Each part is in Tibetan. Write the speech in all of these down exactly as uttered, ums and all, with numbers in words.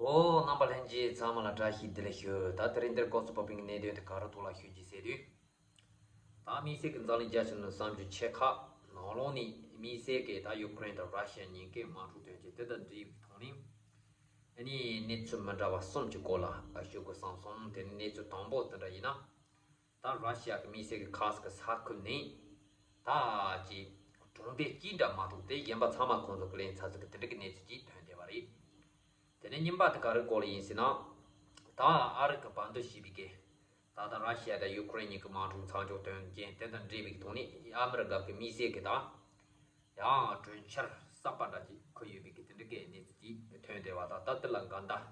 ཨོ། རྣམ་པ་ལྷན་རྒྱས་ཚང་མ་ལ་བཀྲ་ཤིས་བདེ་ལེགས་ཞུ། ད་དེ་རིང་འདིར་སྐབས་སུ་བབ་པའི་གནད་དོན་དེ་ག་རེ་ཐོག་ལ་ཞུ་རྒྱུ་ཟེར་དུས། ད་དམིགས་བསལ་གྱི་འཛམ་གླིང་རྒྱ་ཆེ་ནི་གསུམ་གྱི་ཆེ་ཁག་ནང་ལོགས་ནས་དམིགས་བསལ་གྱི་ད་ཡུ་ཀེ་རེན་དང་ར་ཤི་ཡ་གཉིས་ཀའི་དམག་འཁྲུག་དོན་རྐྱེན་དེ་དང་འབྲེལ་བའི་ཐོག་ནས། ཨ་ནི་གནས་ཚུལ་མི་འདྲ་བ་གསུམ་གྱི་སྐོར་ལ་ཞུ་དགོས་བསམ་སོང་། དེ་ནི་གནས་ཚུལ་དང་པོ་དེ་འདྲ་ཡིན་ན། ད་ར་ཤི་ཡ་གི་དམིགས་བསལ་གྱི་ཁ་སི་ཀི་ས་ཁུལ་ནས་ད་ཅིག་གྲོང་སྡེ་གཅིག་འདྲ་མ་གཏོགས་དེ་གཞན་པ་ཚང་མ་ཁོང་ཚོ་གི་ལེན་ཚར་ཚུལ་གྱི་དེ་འདྲ་གི་གནས་ཚུལ་ཅིག་ཐོན་བསྡད་པ་རེད། དེ་ནས་གཉིས་པ་དེ་ག་རེ་སྐོར་ལ་ཡིན་ཟེར་ན། ད་ཨ་རི་གི་བར་འདུམ་བྱས་པའི་གི་ད་ལྟ་ར་ཤི་ཡ་དང་ཡུ་ཀེ་རེན་གཉིས་ཀྱི་དམག་འཁྲུག་མཚམས་འཇོག་དོན་རྐྱེན་དེ་དང་འབྲེལ་བའི་ཐོག་ནས་ཨ་མི་རི་ཀ་གི་དམིགས་བསལ་གྱི་ད་ཡང་གྲོས་འཆར་གསར་པ་འདྲ་ཅིག་འཁོད་ཡོད་པའི་གི་དེ་འདྲ་གི་གནས་ཚུལ་ཅིག་ཐོན་བསྡད་པ་དང་། ད་དེ་ལ་འགལ་ཟླ་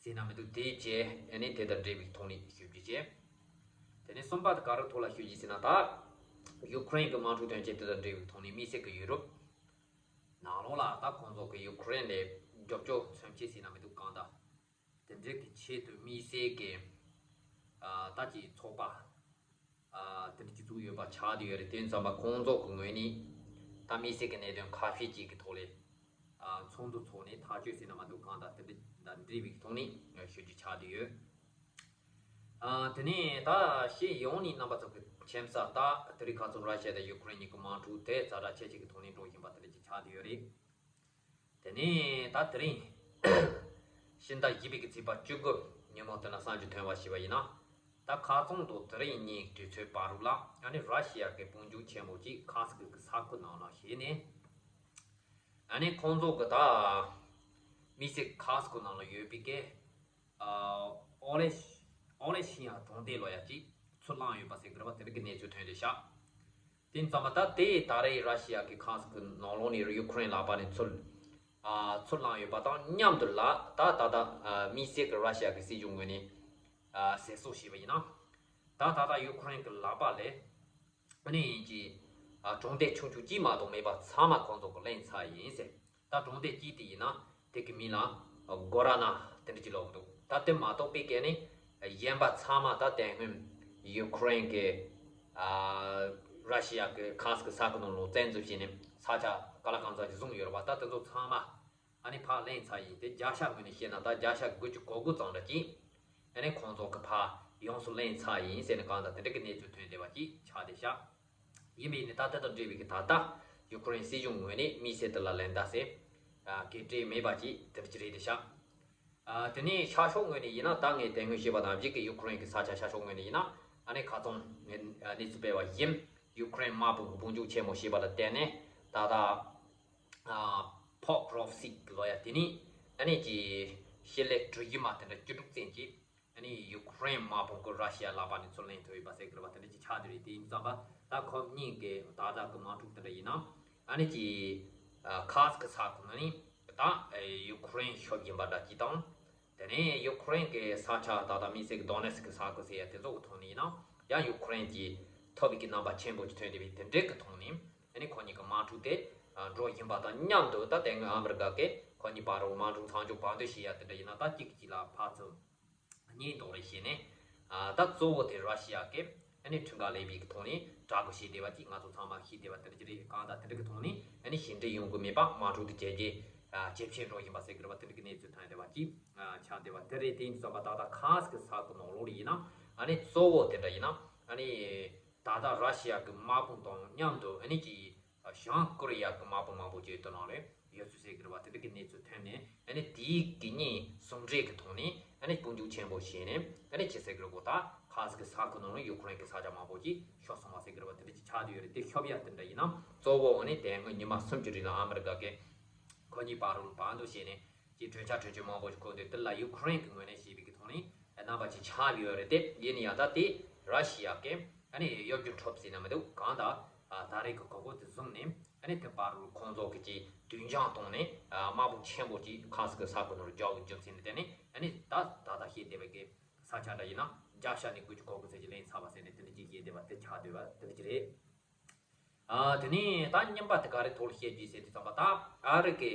ཟེར་ན་མི་འདུག་དེའི་རྗེས་ཨ་ནི་དེ་དང་འབྲེལ་བའི་ཐོག་ནས་ཞུ་རྒྱུ་བྱས། དེ་ནས་གསུམ་པ་དེ་ག་རེ་ཐོག་ལ་ཞུ་རྒྱུ་ཟེར་ན། ད་ཡུ་ཀེ་རེན་གྱི་དམག་འཁྲུག་དོན་རྐྱེན་དེ་དང་འབྲེལ་བའི་ཐོག་ནས་དམིགས་བསལ་གྱི་ཡུ་རོབ་ནང་ལོགས་ལ་ད་ཁོང་ཚོ་གི་ཡུ་ཀེ་རེན་ལ་རྒྱབ་སྐྱོར་མཚོན་བྱེད་ཟེར་ན་མི་འདུག་གང་ལྟར་དེ་འདྲའི་གི་ཆེད་དུ་དམིགས་བསལ་གྱི་ཨ་ད་ཅིག་ཚོགས་པ་ཨ་དེ་འདྲ་ཅིག་བཙུགས་ཡོད་པ་ཆགས་བསྡད་ཡོད་རེད། དེ་ཙམ་པ་ཁོང་ཚོ་གི་ངོས་ནས་ད་དམིགས་བསལ་གྱི་གནད་དོན་ཁ་ཤས་ཅིག་གི་ཐོག་ལ་ཨ་ཚོགས་འདུ་ཚོགས་ནས་ཐག་གཅོད་ཟེར་ན་མ་གཏོགས་གང་ལྟར་དེ་འདྲ་དང་འབྲེལ་བའི་ཐོག་ནས་ཞུ་རྒྱུ་ཆགས་བསྡད་ཡོད། ཨ་དེ་ནས་ད་སྤྱི་ཡོངས་ནས་རྣམ་པ་ཚོ་གི་མཁྱེན་གསལ་ལྟར་དེ་རིང་ཁ་སང་ར་ཤི་ཡ་དང་ཡུ་ཀེ་རེན་གཉིས་ཀྱི་དམག་འཁྲུག་དེ་ཛ་དྲག་ཆེ་ཆེ་གི་ཐོག་ནས་འགྲོ་བཞིན་པ་དེ་འདྲ་ཅིག་ཆགས་བསྡད་ཡོད་རེད། དེ་ནས་ད་དེ་རིང་ཕྱི་ཟླ་བཞི་པའི་གི་ཚེས་པ་བཅུ་དགུ་ཉིན་མོ་དེ་ན་གསར་འགྱུར་ཐོན་པ་ཞིག་པ་ཡིན་ན། ད་ཁ་སང་དང་དེ་རིང་གཉིས་དུས་ཚོད་བར་དུ་ལ་ཨ་ནི་ར་ཤི་ཡ་གི་དཔུང་འཇུག་ཆེན་མོ་གཅིག་ཁ་སི་ཀི་གི་ས་ཁུལ་ནང་ལ་ཞེད་ནས། ཨ་ནི་ཁོང་ཚོ་གི་ད་དམིགས་བསལ་ཁ་སི་ཀི་ནང་ལ་ཡོད་པའི་གི་ཨོ་ལེ་ཨོ་ལེ་ཤི་ཡ་གྲོང་སྡེ་ལོ་ཡ་གཅིག་ཚུར་བླངས་ཡོད་པ་ཟེར་གི་རེད་པ། དེ་འདྲ་གི་གནས་ཚུལ་ཐོན་བསྡད་ཤག་དེ་ཙམ་པ་ད་དེ་ད་རེས་ར་ཤི་ཡ་གི་ཁ་སི་ཀི་ནང་ལོགས་ནས་ཡུ་ཀེ་རེན་ལག་པ་ནས་ཚུར་ཨ་ཚུར་བླངས་ཡོད་པ་དང་མཉམ་དུ་ལ་ད་ད་ད་ཨ་དམིགས་བསལ་གྱི་ར་ཤི་ཡ་གི་སྲིད་གཞུང་ངོས་ནས་ཨ་ཟེར་སྲོལ་བྱས་པ་ཡིན་ན། ད་ད་ད་ཡུ་ཀེ་རེན་གྱི་ལག་པ་ལས་ཨ་ནི་ཡིན་གྱི་ཨ་གྲོང་སྡེ་ཆུང་ཆུང་གཅིག་མ་གཏོགས་མེད་པ་ཚང་མ་ཁོང་ཚོ་གི་ལེན་ཚར་ཡིན་ཟེར། ད་གྲོང་སྡེ་གཅིག་དེ་ཡིན་ན་དེ་གི་མིང་ལ་གོ་ར་ན་དེ་འདྲ་ཅིག་ལབ་ཀྱི་འདུག་ད་དེ་མ་གཏོགས་པའི་གི་ནི་གཞན་པ་ཚང་མ་ད་དེ་སྔོན་ཡུ་ཀེ་རེན་གྱི་ཨ་ར་ཤི་ཡ་གི་ཁ་སི་ཀི་ས་ཁུལ་ནང་ལ་བཙན་འཛུལ་བྱས་ནས་ས་ཆ་ག་ལ་གང་འཚམ་ཅིག་བཟུང་ཡོད་རེད་པ། ད་དེ་ཚོ་ཚང་མ་ཨ་ནི་ཕར་ལེན་ཚར་ཡིན། དེ་རྒྱལ་ཤ་ངོས་ནས་བཤད་ན་ད་རྒྱལ་ཤ་དགུ་བཅུ་གོ་དགུ་ཙམ་འདྲ་ཅིག་ཨ་ནི་ཁོང་ཚོ་གི་ཕར་ཡོངས་སུ་ལེན་ཚར་ཡིན་ཟེར་ནས་གང་ལྟར་དེ་འདྲ་གི་གནས་ཚུལ་ཐོན་བསྡད་པ་ཅིག་ཆགས་བསྡད་ཤག་ཡིན་པས་ནི་ད་ལྟ་དང་འབྲེལ་བའི་གི་ད་ལྟ་ཡུ་ཀེ་རེན་སྲིད་གཞུང་ངོས་ནས་དམིགས་བསལ་དེ་ལ་ལན་བཏབ་ཟེར་ཨ་གི་སྤྲད་མེད་པ་ཅིག་དེ་འདྲ་ཅིག་རེད་བསྡད་ཤག་ཨ་དེ་ནས་ཤར་ཕྱོགས་ངོས་ནས་ཡིན་ན་ད་ངས་དེ་སྔོན་བཤད་པ་དང་གཅིག་གི་ཡུ་ཀེ་རེན་གྱི་ས་ཆ་ཤར་ཕྱོགས་ངོས་ནས་ཡིན་ན་ཨ་ནི་ཁ་སང་ངས་གནས་ཚུལ་སྤེལ་བ་བཞིན་ཡུ་ཀེ་རེན་དམག་དཔུང་གི་དཔུང་འཇུག་ཆེན་མོ་ཞེས་པ་ལ་བརྟེན་ནས་ད་ལྟ་ཨ་ཕོག་རོབ་སིག་ལོ་ཡ་དེ་ནི་ཨ་ནི་ཀྱི་ཤེད་ལས་གྲུ་བཞི་མ་དེ་འདྲ་བཅུ་དྲུག་ཙམ་གྱིས། ཨ་ནི་ཡུ་ཀེ་རེན་དམག་དཔུང་གིས་ར་ཤི་ཡ་ལག་པ་ནས་ཚུར་ལེན་ཐུབ་ཡོད་པ་ཟེར་གི་རེད་པ། དེ་འདྲ་ཅིག་ཆགས་བསྡད་རེད། དེ་ཡིན་ཙང་པ་ད་ཁོ་གཉིས་ཀྱི་ད་ལྟ་གི་དམག་འཁྲུག་དེ་འདྲ་ཡིན་ན་ཨ་ནི་ཅིག་ཨ་ཁ་སི་ཀི་ས་ཁུལ་ནི་ད་ཡུ་ཀེ་རེན་ཤོར་བཞིན་པ་འདྲ་ཅིག་དང་། དེ་ནས་ཡུ་ཀེ་རེན་གྱི་ས་ཆ་ད་ལྟ་དམིགས་བསལ་གྱི་དོ་ནེ་སི་ཀི་ས་ཁུལ་ཟེར་ཡ་དེ་ཚོ་གི་ཐོག་ནས་ཡིན་ན་ཡང་ཡུ་ཀེ་རེན་གྱིས་ཐོབ་པའི་གི་རྣམ་པ་ཆེན་པོ་ཅིག་ཐོན་བསྡད་པའི་དེ་འདྲའི་གི་ཐོག་ནས་ཨ་ནི་ཁོ་གཉིས་ཀྱི་དམག་འཁྲུག་དེ་ཨ་འགྲོ་བཞིན་པ་དང་མཉམ་དུ་ད་དེ་སྔོན་ཨ་མི་རི་ཀ་གིས་ཁོ་གཉིས་བར་དུ་དམག་འཁྲུག་མཚམས་འཇོག་བར་འདུམ་བྱེད་ཡ་དེ་འདྲ་ཡིན་ན་ད་གཅིག་གིས་གཅིག་ལ་ཕར་ཚུར་གཉེན་རྡོག་རེ་བྱས་ནས། ཨ་ད་གཙོ་བོ་དེ་ར་ཤི་ཡ་གི་ཨ་ནི་ཁྲིམས་འགལ་ལས་པའི་གི་ཐོག་ནས་དྲག་པོ་བྱས་བསྡད་པ་ཅིག་ང་ཚོ་ཚང་མ་ཤེས་བསྡད་པ་དེ་འདྲ་ཅིག་རེད། གང་ལྟར་དེ་འདྲ་གི་ཐོག་ནས་ཨ་ནི་ཞི་འགྲིག་ཡོང་གི་མེད་པ། དམག་འཁྲུག་དེ་ཇེ་ཇེ་ཨ་ཇེ་ཆེར་འགྲོ་བཞིན་པ་ཟེར་གི་རེད་པ། དེ་འདྲ་གི་གནས་ཚུལ་ཐོན་བསྡད་པ་ཅིག་ཨ་ཆགས་བསྡད་པ་དེ་རེད། དེ་ཡིན་ཙང་པ་ད་ལྟ་ཁ་སི་ཀི་ས་ཁུལ་ནང་ལོགས་ལ་ཡིན་ན་ཨ་ནི་གཙོ་བོ་དེ་འདྲ་ཡིན་ན་ཨ་ནི་ད་ལྟ་ར་ཤི་ཡ་གི་དམག་དཔུང་དང་མཉམ་དུ་ཨ་ནི་ཅིག་བྱང་ཀོ་རི་ཡ་གི་དམག་དཔུང་མང་པོ་ཅིག་དེ་ནང་ལ་ཡོད་ཚུལ་ཟེར་གི་རེད་པ། དེ་འདྲ་གི་གནས་ཚུལ་ཐོན་ནས་ཨ་ནི་དེའི་གི་གཉིས་ཟུང་འབྲེལ་གི་ཐོག་ནས་ཨ་ནི་དཔུང་འཇུག་ཆེན་པོ་བྱས་ནས་ཨ་ནི་ཅི་ཟེར་གི་རེད་གོ། ད་ཁ་སི་ཀི་ས་ཁུལ་ནང་ལ་ཡུ་ཀེ་རེན་གི་ས་ཆ་མང་པོ་ཅིག་ཤོར་སོང་བ་ཟེར་གི་རེད་པ། དེ་འདྲ་ཅིག་ཆགས་བསྡད་ཡོད་རེད། དེ་ཤོར་ཡ་དེ་འདྲ་ཡིན་ན་གཙོ་བོ་ཨ་ནི་དེ་སྔོན་ཉི་མ་གསུམ་གྱི་རིང་ལ་ཨ་མི་རི་ཀ་གིས་ཁོ་གཉིས་བར་དུ་བར་འདུམ་བྱས་ནས་ཀྱི་གྲོས་འཆར་གྲོས་ཆོད་མང་པོ་ཞིག་འཁོད་འདུག་དེ་ལ་ཡུ་ཀེ་རེན་གྱི་ངོས་ནས་བྱས་པའི་གི་ཐོག་ནས་རྣམ་པ་ཅིག་ཆགས་ཡོད་རེད་དེ། ཡིན་ན་ཡང་ད་དེ་ར་ཤི་ཡ་གི་ཨ་ནི་གཡོ་སྒྱུ་འཕྲོབ་ཟེར་ན་མི་འདུག་གང་ལྟར་ཨ་ད་རེས་ཀྱི་གོ་སྐབས་དེ་བཟུང་ནས་ཨ་ནི་དེ་བར་དུ་ཁོང་ཚོ་གི་ཅིག་མདུན་བྱང་བཏང་ནས་ཨ་དམག་དཔུང་ཆེན་པོ་ཅིག་ཁ་སི་ཀི་ས་ཁུལ་ནང་རྒྱག་གི་རྒྱུ་མཚན་ནི་དེ་ནི་ཨ་ནི་ད་ད་ལྟ་བཤད་བསྡད་པའི་གི་ས་ཆ་འདྲ་ཡིན་ན་རྒྱལ་ཤ་ནི་དགུ་བཅུ་གོ་དགུ་ཙམ་ཅིག་ལེན་ཚར་བ་ཟེར་ནས་དེ་འདྲ་ཅིག་བཤད་བསྡད་པ་དེ་ཆགས་བསྡད་པ་དེ་འདྲ་ཅིག་རེད། ཨ་དེ་ནས་ད་གཉིས་པ་དེ་ག་རེ་ཐོག་ལ་བཤད་རྒྱུ་ཟེར་དུས་ཙམ་པ་ད་ཨ་རི་གི་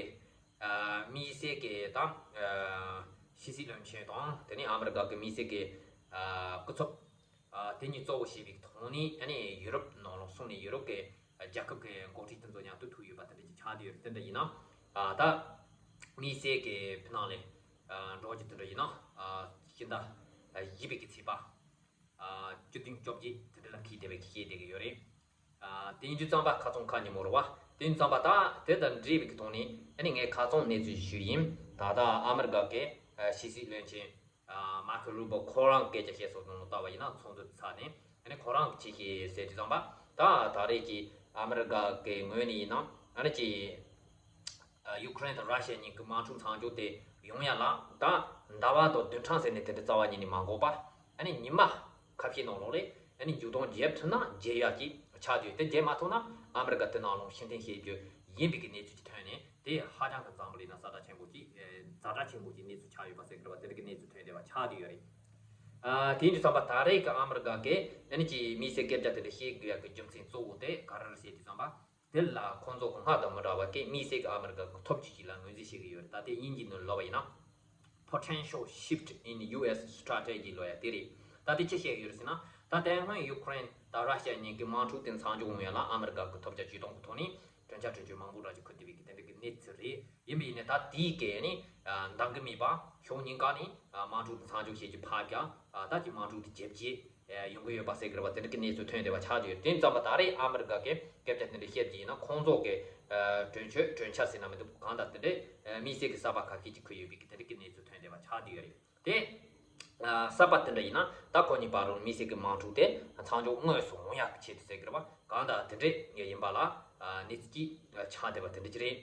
ཨ་དམིགས་བསལ་གི་ད་ཨ་ཕྱི་སྲིད་བློན་ཆེན་དང་དེ་ནས་ཨ་མི་རི་ཀ་གི་དམིགས་བསལ་གི་ཨ་སྐུ་ཚབ་ཨ་དེ་གཉིས་གཙོ་བོ་བྱས་པའི་ཐོག་ནས་ཨ་ནི་ཡུ་རོབ་ནང་ལ་སོང་ནས་ཡུ་རོབ་གི་རྒྱལ་ཁབ་ཀྱི་འགོ་ཁྲིད་དེ་ཚོ་མཉམ་དུ་ཐུག་ཡོད་པ་དེ་འདྲ་ཅིག་ཆགས་བསྡད་ཡོད་རེད། དེ་འདྲ་ཡིན་ན་ཨ་ད་དམིགས་བསལ་གི་ཕི་ནང་ལས་ འགྲོ་རྒྱུ་དེ་འདྲ་ཡིན་ན་ཕྱི་ཟླ་བཞི་པའི་གི་ཚེས་པ་བཅུ་བདུན་བཅོ་བརྒྱད་དེ་འདྲ་ལ་འཁེལ་བསྡད་པའི་གི་བཤད་བསྡད་ཀྱི་ཡོད་རེད། དེ་ཡིན་དུས་ཙམ་པ་ཁ་སང་ཁ་ཉིན་མོ་རེད་བ། དེ་ཡིན་ཙམ་པ་ད་དེ་དང་འབྲེལ་བའི་གི་ཐོག་ནས་ཨ་ནི་ངས་ཁ་སང་གནས་ཚུལ་ཞུས་ཡིན། ད་ལྟ་ཨ་མི་རི་ཀ་གི་ཕྱི་སྲིད་བློན་ཆེན་མར་ཁོ་རུ་བྷོ་ཁོ་རང་སྐད་ཆ་བཤད་སོགས་ནང་ལ་ལྟ་བ་ཡིན་ན་ཚོགས་འདུ་ཚར་ནས་ཨ་ནི་ཁོ་རང་གི་ཅི་ཞིག་ཟེར་དུས་ཙམ་པ་ད་ད་རེས་ཀྱི་ཨ་མི་རི་ཀ་གི་ངོས་ནས་ཡིན་ན་ཨ་ནི་ཅི་ཡུ་ཀེ་རེན་དང་ར་ཤི་ཡ་གཉིས་ཀྱི་དམག་འཁྲུག་མཚམས་འཇོག་དེ་ཡོང་ཡ་ལ་ད་ཟླ་བ་དང་བདུན་ཕྲག་ཟེར་ནས་དེ་འདྲ་རྩ་བ་ཉིད་ནས་མ་འགོར་བ། ཨ་ནི་ཉི་མ་ཁ་ཤས་ནང་ལོགས་ལས་ཨ་ནི་མཇུག་སྡོམ་བརྒྱབ་ཐུབ་ན་བརྒྱབ་ཡག་ཅིག་ཆགས་དུས་དེ་བརྒྱབ་མ་ཐུབ་ན་ཨ་མི་རི་ཀ་དེ་ནང་ལོགས་ཕྱིར་འཐེན་བྱེད་རྒྱུ་ཡིན་པའི་གི་གནས་ཚུལ་གྱི་ཐོན་ནས་དེ་ཧ་ཅང་གི་འཛམ་བུ་གླིང་ན་ཛ་དྲག་ཆེན་པོ་ཅིག་ཛ་དྲག་ཆེན་པོ་ཅིག་གནས་ཚུལ་ཆགས་ཡོད་པ་ཟེར་གི་རེད་བ། དེ་རིགས་ཀྱི་གནས་ཚུལ་ཐོན་བསྡད་པ་ཆགས་བསྡད་ཡོད་རེད། ཨ་དེ་ཡིན་དུས་ཙམ་པ་ད་རེས་ཀྱི་ཨ་མི་རི་ཀ་གི་ཨ་ནི་ཅིག་དམིགས་བསལ་སྐད་ཆ་དེ་འདྲ་བཤད་དགོས་ཡག་གི་རྒྱུ་མཚན་གཙོ་བོ་དེ་ག་རེ་རེད་ཟེར་དུས་ཙམ་པ། དེ་ལ་ཁོང་ཚོ་གི་སྔར་དང་མི་འདྲ་བ་གི་དམིགས་བསལ་གྱི་ཨ་མི་རི་ཀ་གི་ཐབས་ཇུས་ཤིག་ལ་ངོས་འཛིན་བྱེད་ཀྱི་ཡོད་རེད། ད་དེ་དབྱིན་ཇིའི་ནང་ལབ་པ་ཡིན་ན། Potential shift in U S strategy ལབ་ཡ་དེ་རེད། ད་དེ་ཅི་བཤད་ཀྱི་ཡོད་རེད་ཟེར་ན། ད་དེ་སྔོན་ཡུ་ཀེ་རེན་དང་ར་ཤི་ཡ་གཉིས་ཀྱི་དམག་འཁྲུག་དེ་མཚམས་འཇོག་ཡོང་ཡ་ལ་ཨ་མི་རི་ཀ་གི་ཐོབ་རྒྱ་ཇུས་གཏོགས་ཀྱི་ཐོག་ནས་གྲོས་འཆར་གྲོས་ཆོད་མང་པོ་འདྲ་ཅིག་འཁུར་བསྡད་པའི་གི་དེ་འདྲ་གི་གནས་ཚུལ་རེད། ཡིན་པ་ཡིན་ནའི་ད་དེའི་གི་ནི་འདང་གི་མེད་པ་ཕྱོགས་གཉིས་ཀ་ནས་དམག་འཁྲུག་དེ་མཚམས་འཇོག་བྱེད་རྒྱུ་ཕར་རྒྱག་ད་ཀྱི་དམག་འཁྲུག་དེ་རྒྱབ་བྱེད། ཡོང་གི་ཡོད་པ་ཟེར་གི་རེད་བ། དེ་འདྲ་གི་གནས་ཚུལ་ཐོན་བསྡད་པ་ཆགས་ཀྱི་ཡོད། དེ་ཙམ་པ་ད་རེས་ཨ་མི་རི་ཀ་གི་སྐད་ཆ་དེ་འདྲ་བཤད་ཀྱི་ཡིན་ན་ཁོང་ཚོ་གི་གྲོས་ཆོད་གྲོས་འཆར་ཟེར་ན་མི་འདུག་གང་ལྟར་དེ་འདྲའི་དམིགས་བསལ་གི་གསར་པ་ཁ་ཤས་ཀྱིས་འཁུར་ཡོད་པའི་གི་དེ་འདྲ་གི་གནས་ཚུལ་ཐོན་བསྡད་པ་ཆགས་བསྡད་ཡོད་རེད། དེ་གསར་པ་དེ་འདྲ་ཡིན་ན་ད་ཁོ་གཉིས་བར་རུ་དམིགས་བསལ་གི་དམག་འཁྲུག་དེ་མཚམས་འཇོག་དངོས་སུ་འོང་ཡག་གི་ཆེད་དུ་ཟེར་གི་རེད་བ། གང་ལྟར་དེ་འདྲའི་ཡིན་པ་ལ་གནས་ཚུལ་ཅིག་ཆགས་བསྡད་པ་དེ་འདྲ་ཅིག་རེད།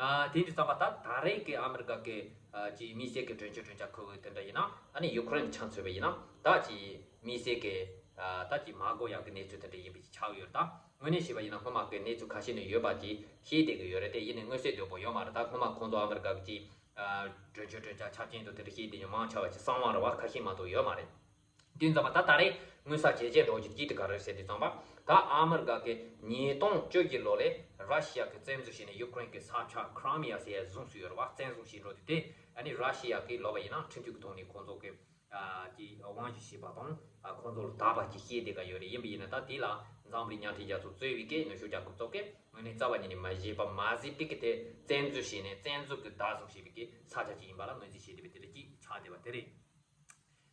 ཨ་དེ་འདྲ་ཙམ་པ་ད་ད་རེས་ཀྱི་ཨ་མི་རི་ཀ་གི་ཨ་ཅིག་དམིགས་བསལ་གྱི་གྲོས་ཆོད་གྲོས་འཆར་འཁོད་དེ་འདྲ་ཡིན་ན་ཨ་ནི་ཡུ་ཀེ་རེན་ཆ་མཚོན་པ་ཡིན་ན་ད་ཅིག་དམིགས་བསལ་གྱི་ཨ་ད་ཅིག་མ་དགོས་ཡག་གི་གནས་ཚུལ་དེ་འདྲ་ཡིན་པ་ཅིག་ཆགས་ཡོད་རེད། ད་དངོས་གནས་བཤད་པ་ཡིན་ན་སྔོན་མ་གི་གནས་ཚུལ་ཁ་ཤས་ནས་ཡོད་པ་ཅིག་ཤེས་བསྡད་ཀྱི་ཡོད་རེད། དེ་ཡིན་ནའི་མངོན་གསལ་དོད་པོ་ཡོད་མ་རེད། ད་སྔོན་མ་ཁོང་ཚོ་ཨ་མི་རི་ཀ་གི་ཅིག་ཨ་གྲོས་ཆོད་གྲོས་འཆར་ཆ་རྐྱེན་དང་དེ་འདྲ་ཤེས་བསྡད་མཁན་མང་ཆེ་བ་ཅིག་གསང་བ་རེད་བ། ཁ་ཤས་མ་གཏོགས་ཡོད་མ་རེད། དེ་ཙམ་པ་ད་ད་རེས་མངོན་གསལ་ཇེ་ཆེར་འགྲོ་རྒྱུ་གཅིག་དེ་ག་རེ་ཟེར་དུས་ཙམ་པ་ད་ཨ་མི་རི་ཀ་གི་ཉིས་སྟོང་བཅོ་བརྒྱད་ལོ་ལས་ར་ཤི་ཡ་གི་བཙན་འཛུལ་བྱས་ནས་ཡུ་ཀེ་རེན་གི་ས་ཆ་ཁི་རི་མི་ཡ་ཟེར་ཡ་བཟུང་སུ་ཡོད་རེད་བ། བཙན་བཟུང་བྱས་འགྲོ་དུས་དེ་ཨ་ནི་ར་ཤི་ཡ་གི་ལབ་པ་ཡིན་ན་ཁྲིམས་གཅོད་ཀྱི་ཐོག་ནས་ཁོང་ཚོ་གི་ཨ་ཀྱི་དབང་ཞུ་བྱས་པ་དང་ཨ་ཁོང་ཚོ་ལ་བདག་པ་ཅིག་བཤད་བསྡད་ཀྱི་ཡོད་རེད། ཡིན་པ་ཡིན་ན་ད་དེ་ལ་འཛམ་བུ་གླིང་མཉམ་འབྲེལ་རྒྱལ་ཚོགས་གཙོས་པའི་གི་ནུབ་ཕྱོགས་རྒྱལ་ཁབ་ཚོ་གི་དངོས་གནས་རྩ་བ་ཉིད་ནས་མ་བཞེས་པ་མ་བཟོས་པའི་གི་དེ་བཙན་འཛུལ་བྱས་ནས་བཙན་འཛུལ་གྱི་བདག་བཟུང་བྱས་པའི་གི་ས་ཆ་ཅིག་ཡིན་པ་ལ་ངོས་འཛིན་བྱས་བསྡད་པའི་དེ་འདྲ་ཅིག་ཆགས་བསྡད་པ་དེ་རེད།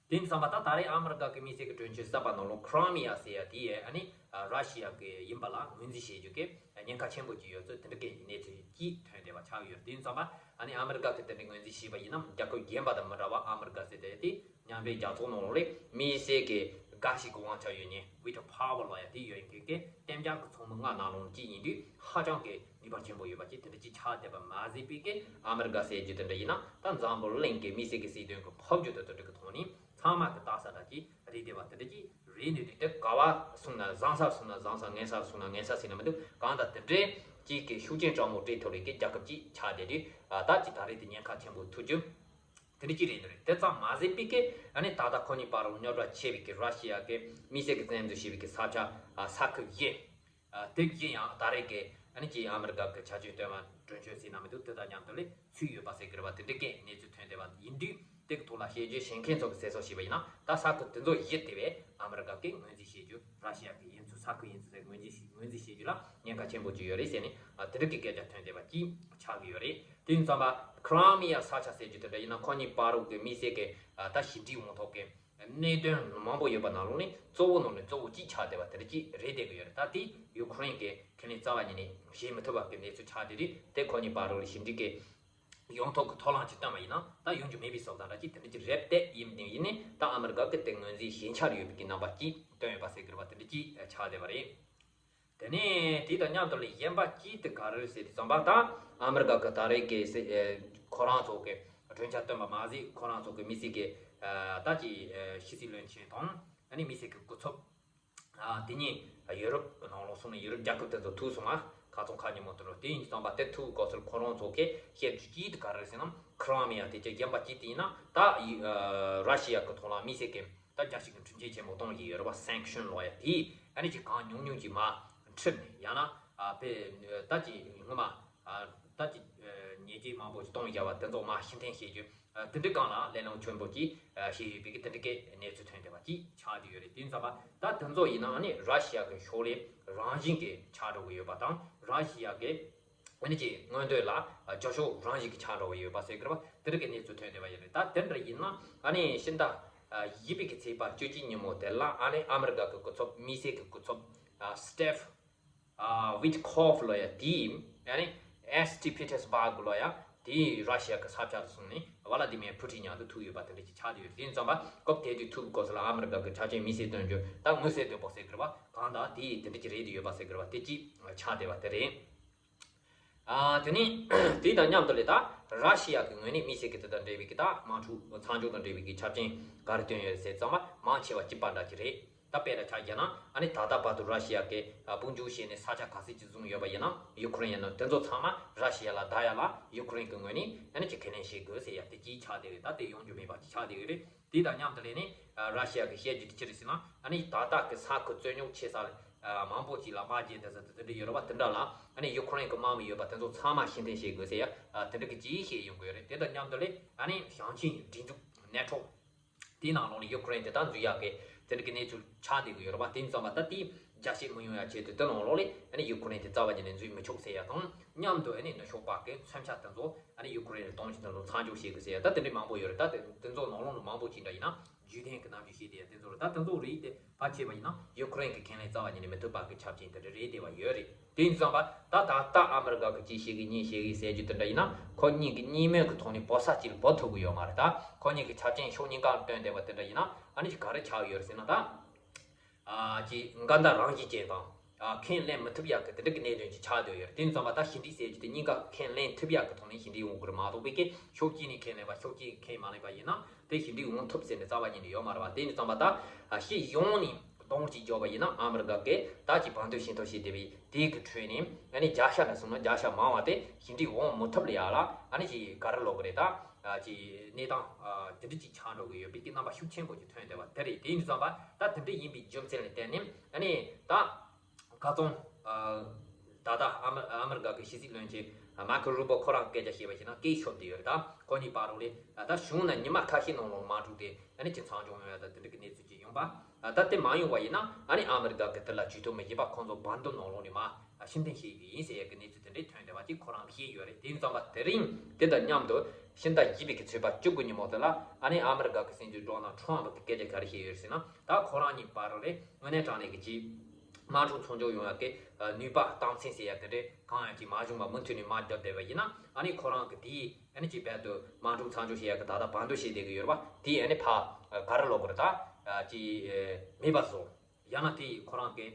དེ་ཡིན་དུས་ཙམ་པ་ད་ད་རེས་ཨ་མི་རི་ཀ་གི་དམིགས་བསལ་གྱི་གྲོས་ཆོད་གསར་པ་ནང་ལོགས་ཁི་རི་མི་ཡ་ཟེར་ཡ་དེ་ཡ་ཨ་ནི་ར་ཤི་ཡ་གི་ཡིན་པ་ལ་ངོས་འཛིན་བྱེད་རྒྱུ་གི་ཉེན་ཁ་ཆེན་པོ་ཅིག་ཡོད་ཚུལ་དེ་འདྲ་གི་གནས་ཚུལ་ཅིག་ཐོན་བསྡད་པ་ཆགས་ཡོད། དེ་ཡིན་དུས་ཙམ་པ་ཨ་ནི་ཨ་མི་རི་ཀ་གི་དེ་འདྲ་ངོས་འཛིན་བྱས་པ་ཡིན་ན་རྒྱལ་ཁབ་གཞན་པ་དང་མི་འདྲ་བ་ཨ་མི་རི་ཀ་ཟེར་དེ་དེ་མཉམ་འབྲེལ་རྒྱལ་ཚོགས་ནང་ལོགས་ལས་དམིགས་བསལ་གྱི་དགའ་ཞིག་གི་དབང་ཆ་ཡོད་མཁན་veto power ལབ་ཡ་དེ་ཡོད་མཁན་གི་གཏན་འཇགས་ཀྱི་ཚོགས་མི་ལྔ་ནང་ལོགས་གཅིག་ཡིན་དུས་ཧ་ཅང་གི་ནུས་པ་ཆེན་པོ་ཡོད་པ་ཅིག་དེ་འདྲ་ཅིག་ཆགས་བསྡད་པ་མ་ཟད་པའི་གི་ཨ་མི་རི་ཀ་ཟེར་རྒྱུ་དེ་འདྲ་ཡིན་ན་ད་འཛམ་བུ་གླིང་གི་དམིགས་བསལ་གྱི་སྲིད་དོན་གྱི་ཕབ་རྒྱུ་དེ་དེ་འདྲ་གི་ཐོག་ནས་ཚང་མ་གི་ལྟ་ས་འདྲ་ཅིག་རེད་བསྡད་པ་དེ་འདྲ་ཅིག་རེད་འདུག་དེ་ག་བ་སོང་ན་བཟང་ས་སོང་ན་བཟང་ས་ངན་ས་སོང་ན་ངན་ས་ཟེར་ན་མི་འདུག་གང་ལྟར་དེ་འདྲའི་ཅིག་གི་ཤུགས་རྐྱེན་དྲག་མོ་སྤྲད་ཐུབ་རེད་གི་རྒྱལ་ཁབ་ཅིག་ཆགས་བསྡད་དུས་ད་ཅིག་ད་རེས་དེ་ཉེན་ཁ་ཆེན་པོ་ཐུག་རྒྱུ། དེ་འདྲ་ཅིག་རེད་འདུག་རེད། དེ་ཙམ་མ་ཟད་པའི་གི་ཨ་ནི་ད་ལྟ་ཁོ་གཉིས་བར་རུ་རྙོག་དྲ་ཆེ་བའི་གི་ར་ཤི་ཡ་གི་དམིགས་བསལ་གི་བཙན་འཛུལ་བྱས་པའི་གི་ས་ཆ་ཨ་ས་ཁུལ་བཞི། ཨ་དེ་བཞི་ཡང་ད་རེས་གི་ཨ་ནི་ཅིག་ཨ་མི་རི་ཀ་གི་བྱ་སྤྱོད་སྟོན་པ་གྲོས་ཆོད་ཟེར་ན་མི་འདུག་དེ་དང་མཉམ་དུ་ལས་ཚུད་ཡོད་པ་ཟེར་གི་རེད་བ། དེ་འདྲ་གི་གནས་ཚུལ་ཐོན་བསྡད་པ་ཡིན་དུས་དེ་གི་ཐོག་ལ་བཤད་རྒྱུ་བཤད་མཁན་ཚོ་གི་ཟེར་སོགས་བྱས་པ་ཡིན་ན་ད་ས་ཁུལ་དེ་ཚོ་བཞི་དེ་བས་ཨ་མི་རི་ཀ་གི་ངོས་འཛིན་བྱེད་རྒྱུ་ར་ཤི་ཡ་གི་ཡིན་ཚུལ་ས་ཁུལ་ཡིན་ཚུལ་ཟེར་ངོས་འཛིན་ངོས་འཛིན་བྱེད་རྒྱུ་ལ་ཉེན་ཁ་ཆེན་པོ་ཅིག་ཡོད་རེད་ཟེར་ནས་ཨ་དེ་འདྲ་གི་སྐད་ཆ་ཐོན་བསྡད་པ་ཅིག་ཆགས་ཀྱི་ཡོད་རེད། དེ་ཡིན་ཙམ་པ་ཁི་རི་མི་ཡ་ས་ཆ་ཟེར་རྒྱུ་དེ་འདྲ་ཡིན་ན་ཁོ་གཉིས་བར་དུ་གི་དམིགས་བསལ་གི་ཨ་ད་ཞི་འགྲིག་ཡོང་ཐབས་གི་གནད་དོན་མང་པོ་ཡོད་པ་ནང་ལོགས་ནས་གཙོ་བོ་ནང་ནས་གཙོ་བོ་གཅིག་ཆགས་བསྡད་པ་དེ་འདྲ་གཅིག་རེད་བསྡད་ཀྱི་ཡོད་རེད། ད་དེ་ཡུ་ཁུ་རེན་གྱིས་ཁས་ལེན་རྩ་བ་ཉིད་ནས་བྱེད་མི་ཐུབ་པ་གི་གནས་ཚུལ་ཆགས་བསྡད་དུས་དེ་ཁོ་གཉིས་བར་དུ་ཞི་འགྲིག་གི་ཡོང་ཐབས་ཀྱི་ཐབས་ལམ་ཅིག་བཏོན་པ་ཡིན་ན་ད་ཡོང་རྒྱུ་མེད་པའི་བཟོ་ལྟ་འདྲ་གཅིག་དེ་འདྲ་གཅིག་རེད་བསྡད་ཡིན་ནའི་ཡིན་ནའི་ད་ཨ་མི་རི་ཀ་གི་དེ་ངོས་འཛིན་ཞན་ཆ་ཡོད་པའི་གི་རྣམ་པ་གཅིག་བཏོན་ཡོད་པ་ཟེར་གི་རེད་བ། དེ་འདྲ་གཅིག་ཆགས་བསྡད་པ་རེད། དེ་ནས་དེ་དང་མཉམ་དུ་ལ་གཞན་པ་གཅིག་དེ་ག་རེ་རེད་ཟེར་དུས་ཙམ་པ་ད་ཨ་མི་རི་ཀ་གི་ད་རེས་ཀྱི་སྲིད་ཨེ་ཁོ་རང་ཚོ་གི་གྲོས་འཆར་བཏོན་པ་མ་ཟད་ཁོ་རང་ཚོ་གི་དམིགས་བསལ་གྱི་ཨ་ད་ཀྱི་ཨེ་ཕྱི་སྲིད་བློན་ཆེན་དང་ཨ་ནི་དམིགས་བསལ་གྱི་སྐུ་ཚབ་ཨ་དེ་ཉིད་ཡུ་རོབ་ནང་ལོགས་སོང་ནས་ཡུ་རོབ་རྒྱལ་ཁབ་དེ་ཚོ་ཐུག་སོང་ང་ཁ་ཚོང་ཁ་ཉིན་མོ་དེ་རུ་དེ་ཡིན་དུས་ཙམ་པ་དེ་ཐུག་གོ་ཚུལ་ཁོ་རང་ཚོ་གི་བཤད་རྒྱུ་གཅིག་དེ་ག་རེ་རེད་ཟེར་ན་ཁི་རི་མི་ཡ་དེ་ཅི་གཞན་པ་གཅིག་དེ་ཡིན་ན་ད་ཡུ་ཨ་ར་ཤི་ཡ་གི་ཐོག་ལ་དམིགས་བསལ་གྱི་ད་རྒྱལ་སྤྱི་གི་ཁྲིམས་ཆད་ཆེན་པོ་གཏོང་གི་ཡོད་རེད་བ། སེང་ཤོན་ལབ་ཡ་དེ་ཨ་ནི་ཅིག་གང་ཉུང་ཉུང་ཅིག་མར་འཁྲིད་ནས་ཡང་ན་ཨ་དཔེ་ད་ཅིག་སྔོན་མ་ཨ་ད་ཅིག་ཉེས་ཆད་མང་པོ་ཅིག་གཏོང་བཞག་པ་དེ་ཚོ་མར་ཕྱིར་འཐེན་བྱེད་རྒྱུ་ཨ་དེ་འདྲའི་སྒང་ལ་གླེང་སློང་ཆེན་པོ་ཅིག་ཨ་བྱས་ཡོད་པའི་གི་དེ་འདྲའི་གི་གནས་ཚུལ་ཐོན་བསྡད་པ་ཅིག་ཆགས་བསྡད་ཡོད་རེད། དེ་ཡིན་ཙམ་པ་ད་དེ་ཚོ་ཡིན་ན་ཨ་ནི་ར་ཤི་ཡ་གི་ཕྱོགས་ལས་རང་བཞིན་གྱི་ཆགས་འགྲོ་གི་ཡོད་པ་དང་ར་ཤི་ཡ་གི་ ཨ་ནི་ཀྱི་མངོན་འདོད་ལ་རྒྱབ་ཕྱོགས་རང་བཞིན་གྱི་ཆགས་འགྲོ་བ་ཡོད་པ་ཟེར་གི་རེད་པ། དེ་འདྲ་གི་གནས་ཚུལ་ཐོན་བསྡད་པ་ཡིན་རེད། ད་དེ་འདྲ་ཡིན་ན་ཨ་ནི་ཕྱི་ཟླ་བཞི་པའི་གི་ཚེས་པ་བཅུ་གཅིག་ཉིན་མོ་དེ་ལ་ཨ་ནི་ཨ་མི་རི་ཀ་གི་སྐུ་ཚབ་དམིགས་བསལ་གྱི་སྐུ་ཚབ་Steve Witkoff ལོ་ཡ་དེས་ཨ་ནི་Saint Petersburg ལོ་ཡ་དེས་ར་ཤི་ཡ་གི་ས་ཆ་ལ་སོང་ནས་ཝ་ལ་ཏི་མེར་ཕུ་ཊིན་མཉམ་དུ་ཐུག་ཡོད་པ་དེ་འདྲ་ཅིག་ཆགས་བསྡད་ཡོད། དེ་ཡིན་ཙང་པ་སྐབས་དེ་དུས་ཐུག་གི་སྐབས་སུ་ལ་ཨ་མི་རི་ཀ་གི་ཆ་རྐྱེན་དམིགས་བསལ་སྟོན་རྒྱུ་ད་མངོན་གསལ་དོད་པོ་ཟེར་གི་རེད་པ། གང་ལྟར་དེ་དེ་འདྲ་ཅིག་རེད་དེ་ཡོད་པ་ཟེར་གི་རེད་པ། དེ་ཅིག་ཆགས་བསྡད་པ་དེ་རེད། ཨ་དེ་ནས་དེ་དང་མཉམ་དུ་ལས་ད་ར་ཤི་ཡ་གི་ངོས་ནས་དམིགས་བསལ་གྱི་དེ་དང་འབྲེལ་བའི་གི་ད་དམག་འཁྲུག་མཚམས་འཇོག་དང་འབྲེལ་བའི་གི་ཆ་རྐྱེན་ག་རེ་བཏོན་ཡོད་ཟེར་ཙང་མ་མང་ཆེ་བ་གཅིག་པ་འདྲ་གི་རེད། ད་དཔེར་ན་ཆ་བཞག་ན་ཨ་ནི་ད་ལྟ་བར་དུ་ར་ཤི་ཡ་གི་ཨ་དཔུང་འཇུག་བྱས་ནས་ས་ཆ་ག་ཚད་ཅིག་བཟུང་ཡོད་པ་ཡིན་ན་ཡུ་ཁུ་རེན་ཡིན་ན་དེ་ཚོ་ཚང་མ་ར་ཤི་ཡ་ལ་བདག་ཡ་ལ་ཡུ་ཁུ་རེན་གི་ངོས་ནས་ཨ་ནི་ཅིག་ཁས་ལེན་བྱེད་དགོས་ཟེར་ཡ་དེ་གཅིག་ཆགས་བསྡད་རེད། ད་དེ་ཡོང་རྒྱུ་མེད་པ་ཅིག་ཆགས་བསྡད་ཡོད་རེད། དེ་དང་མཉམ་དུ་ལས་ནི་ཨ་ར་ཤི་ཡ་གི་བཤད་རྒྱུ་དེ་ཅི་རེད་ཟེར་ན་ཨ་ནི་ད་ལྟ་གི་ས་ཁུལ་རྩོད་རྙོག་ཆེ་ས་ལ་ཨ་མང་པོ་ཅིག་ལ་དམག་རྒྱག་བསྡད་ས་དེ་དེ་འདྲ་ཡོད་རེད་པ། དེ་འདྲ་ལ་ཨ་ནི་ཡུ་ཁུ་རེན་གི་དམག་མི་ཡོད་པ་དེ་ཚོ་ཚང་མ་ཕྱིར་འཐེན་བྱེད་དགོས་ཟེར་ཡ་ཨ་དེ་འདྲ་གི་ཅིག་བཤད་ཡོང་གི་ཡོད་རེད། དེ་དང་མཉམ་དུ་ལས་ཨ་ནི་ཞིང་ཆེན་སྒྲིག་འཛུགས་ནེ་ཊོ་དེའི་ནང་ལོགས་ལ་ཡུ་ཁུ་རེན་དེ་དག་འཛུལ་ཡག་གི་དེ་འདྲ་གི་གནས་ཚུལ་ཆགས་བསྡད་ཀྱི་ཡོད་རེད་པ། དེ་ཡིན་ཙང་པ་ད་དེའི་རྒྱ་བཤད་མི་ཡོང་ཡ་ཆེད་དུ་དེ་ནང་ལོགས་ལ་ཨ་ནི་ཡུ་ཁུ་རེན་དེ་རྩ་བ་ཉིད་ནས་འཛུལ་མི་ཆོག་ཟེར་ཡ་དང་མཉམ་དུ་ཨ་ནི་ནུབ་ཕྱོགས་པ་གི་མཚོན་ཆ་དེ་ཚོ་ཨ་ནི་ཡུ་ཁུ་རེན་ལ་གཏོང་རྒྱུ་དེ་ཚོ་མཚམས་འཇོག་བྱེད་དགོས་ཟེར་ཡ་ད་དེ་འདྲའི་མང་པོ་ཡོད་རེད། ད་དེ་དེ་ཚོ་ནང་ལོགས་ལ་མང་པོ་ཅིག་འདྲ་ཡིན་ན་རྒྱུད་ལྡན་གྱི་རྣམ་འགྱུར་བཤད་བསྡད་ཡ་དེ་ཚོ་རེད། ད་དེ་ཚོ་རིགས་དེ་ཕར་ཕྱེ་བ་ཡིན་ན་ཡུ་ཁུ་རེན་གྱི་ཁས་ལེན་རྩ་བ་ཉིད་ནས་མི་ཐུབ་པ་གི་ཆ་རྐྱེན་དེ་འདྲ་རེད་བསྡད་པ་ཡོད་རེད། དེ་ཡིན་ཙང་པ་ད་ད་ལྟ་ཨ་མི་རི་ཀ་གི་ཅི་བྱེད་གི་གཉིས་བྱེད་གི་ཟེར་རྒྱུ་དེ་འདྲ་ཡིན་ན་ཁོ་གཉིས་ཀྱི་གཉིས་མོས་ཀྱི་ཐོག་ནས་བོད་ས་གཅིག་ལ་བོད་ཐུབ་གི་ཡོད་མ་རེད། ད་ཁོ་གཉིས་ཀྱི་ཆ་རྐྱེན་ཕྱོགས་གཉིས་ཀ་ལ་བཏོན་བསྡད་པ་དེ་འདྲ་ཡིན་ན་ཨ་ནི་ག་རེ་ཆགས་ཡོད་རེད་ཟེར་ན་ད་ཨ་ཅི་འགལ་ཟླ་རང་བཞིན་ཅན་དང་ཨ་ཁས་ལེན་མི་ཐུབ་ཡག་གི་དེ་འདྲ་གི་གནད་དོན་ཅིག་ཆགས་བསྡད་ཡོད་རེད། དེ་ཡིན་ཙང་པ་ད་ཕྱི་འབྲེལ་ཟེར་རྒྱུ་དེ་གཉིས་ཀ་ཁས་ལེན་ཐུབ་ཡག་གི་ཐོག་ནས་ཕྱི་འབྲེལ་ཡོང་དགོས་རེད་མ་གཏོགས་པའི་གི་ཕྱོགས་གཅིག་ནས་ཁས་ལེན་པ་ཕྱོགས་གཅིག་ཁས་མ་ལེན་པ་ཡིན་ན་དེ་ཕྱི་འབྲེལ་ཡོང་ཐུབ་ཟེར་ནས་རྩ་བ་ཉིད་ནས་ཡོད་མ་རེད་པ། དེ་ཡིན་ཙང་པ་ད་ཨ་ཕྱི་ཡོངས་ནས་གདོང་གཅིག་འཇོག་པ་ཡིན་ན་ཨ་མི་རི་ཀ་གིས་ད་ཅིག་བང་མཛོད་ཤིང་ཐོག་ཞིག་བསྡད་པའི་དེའི་གི་ཁྲོད་ནས་ཨ་ནི་བརྒྱ་ཆ་ལ་སོང་ན་བརྒྱ་ཆ་མང་བ་དེ་ཞི་འགྲིག་འོང་མི་ཐུབ་ལ་ཡག་ལ་ཨ་ནི་ཅིག་ག་རེ་ལབ་དགོས་རེད། ད་ཅིག་གནས་སྟངས་དེ་འདྲ་ཅིག་ཆགས་འགྲོ་གི་ཡོད་པའི་གི་རྣམ་པ་ཤུགས་ཆེན་པོ་ཅིག་ཐོན་བསྡད་པ་དེ་རེད། དེ་ཡིན་ཙང་པ་ད་དེ་འདྲ་ཡིན་པའི་རྒྱུ་མཚན་ལ་བརྟེན་ནས་ཨ་ནི་ད་ཁ་སང་ད་ལྟ་ཨ་མི་ཨ་མི་རི་ཀ་གི་ཕྱི་སྲིད་བློན་ཆེན་མར་ཁོ་རུ་བོ་ཁོ་རང་སྐད་ཆ་བཤད་པ་ཞིག་ན་སྐད་ཤོར་བསྡད་ཡོད་རེད། ད་ཁོ་གཉིས་བར་རོགས་ལས་ད་བྱུང་ན་ཉི་མ་ཁ་ཤས་ནང་ལོགས་མ་འགྲོ་དེ་ཨ་ནི་ཅིག་མཚམས་འཇོག་ཡོང་ཡ་ད་དེ་འདྲ་གི་གནས་ཚུལ་ཅིག་ཡོང་པ། ད་དེ་མ་ཡོང་བ་ཡིན་ན་ཨ་ནི་ཨ་མི་རི་ཀ་གི་དེ་ལ་ཇུས་གཏོགས་མི་བྱེད་པ་ཁོང་ཚོ་བར་འདུམ་ནང་ལོགས་ནས་མར་ཕྱིར་འཐེན་བྱེད་ཀྱི་ཡིན་ཟེར་ཡ་གི་གནས་ཚུལ་དེ་འདྲའི་ཐོན་བསྡད་པ་ཅིག་ཁོ་རང་གིས་བཤད་ཡོད་རེད། དེ་ཡིན་ཙང་པ་དེ་རིང་དེ་དང་མཉམ་དུ་ཕྱི་ཟླ་བཞི་པའི་གི་ཚེས་པ་བཅུ་དགུ་ཉིན་མོ་དེ་ལ་ཨ་ནི་ཨ་མི་རི་ཀ་གི་སྲིད་འཛིན་ཌོ་ནལ་ཊམ་པ་གིས་སྐད་ཆ་ག་རེ་བཤད་ཡོད་ཟེར་ན་ད་ཁོ་རང་གཉིས་བར་རོགས་ལས་དངོས་གནས་དྲང་གནས་ཀྱི་ཅིག་དམག་འཁྲུག་མཚམས་འཇོག་ཡོང་ཡ་གི་ནུས་པ་རྟགས་མཚན་ཟེར་ཡ་དེ་འདྲའི་གང་ཡང་ཅིག་མ་བྱུང་བ་མུ་མཐུད་ནས་མར་རྒྱབ་བསྡད་པ་ཡིན་ན་ཨ་ནི་ཁོ་རང་གི་དེའི་ཨ་ནི་ཅིག་རྦད་དུ་དམག་འཁྲུག་མཚམས་འཇོག་བྱེད་ཡ་གི་ད་ལྟ་བར་འདུམ་བྱས་བསྡད་ཀྱི་ཡོད་རེད་པ། དེ་ཨ་ནི་ཕར་ག་རེ་ལབ་དགོས་རེད། ད་ཅིག་མེད་པ་བཟོ་ཡང་ན་དེ་ཁོ་རང་གི་